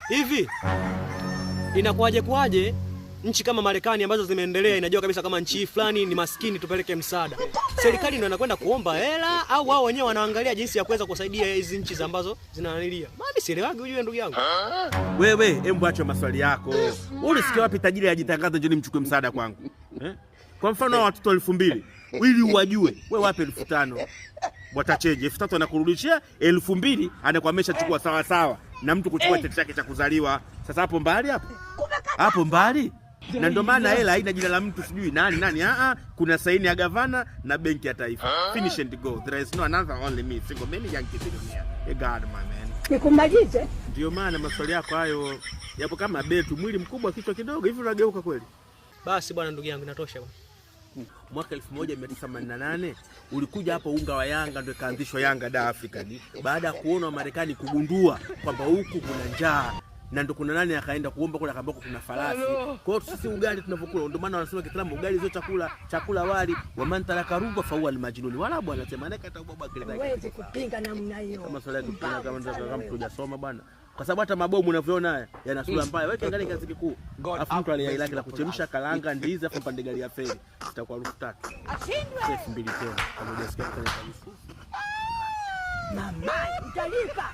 Hivi inakuwaje kuwaje nchi kama Marekani ambazo zimeendelea inajua kabisa kama nchi hii fulani ni maskini, tupeleke msaada. Serikali ndio inakwenda kuomba hela au wao wenyewe wanaangalia jinsi ya kuweza kusaidia hizi nchi ambazo zinananilia? Mimi sielewagi, ujue ndugu yangu. Wewe embu acha maswali yako. Wewe ulisikia wapi tajiri ajitangaza njoni mchukue msaada kwangu? Eh? Kwa mfano hao watoto 2000 ili uwajue, wewe wape 5000. Watacheje? 3000 anakurudishia, 2000 anakuwa ameshachukua sawa sawa na mtu kuchukua cheti chake cha kuzaliwa. Sasa hapo mbali hapo. Hapo mbali. Na ndio maana hela haina jina la mtu sijui nani nani. Ah, kuna saini ya gavana na benki ya taifa. Finish and go. There is no another, only me. Single man, Yankee billionaire. A God, my man. Nikumalize? Ndio maana maswali yako hayo yapo kama betu, mwili mkubwa kichwa kidogo, hivi unageuka kweli? Basi bwana, ndugu yangu, inatosha bwana. Mwaka 1988 ulikuja hapo unga wa Yanga, ndio ikaanzishwa Yanga da African, baada ya kuona Wamarekani kugundua kwamba huku kuna njaa na ndo kuna nani akaenda kuomba kule akaambia kuna farasi. Kwa hiyo sisi ugali tunavyokula, ndio maana wanasema kitaalamu ugali sio chakula, chakula wali wa man taraka rugwa fa huwa almajnun. Wala bwana anasema neka hata ubaba kile Huwezi kupinga namna hiyo. kama swala ya kupinga kama kama tujasoma bwana, kwa sababu hata mabomu unavyoona haya yana sura mbaya. Wewe kiangalia kiasi kikuu, afu mtu aliye lake la kuchemsha kalanga ndizi, afu pande gari ya feri itakuwa 3000 2000 tena, kama hujasikia kufanya kabisa. Mama, utalipa.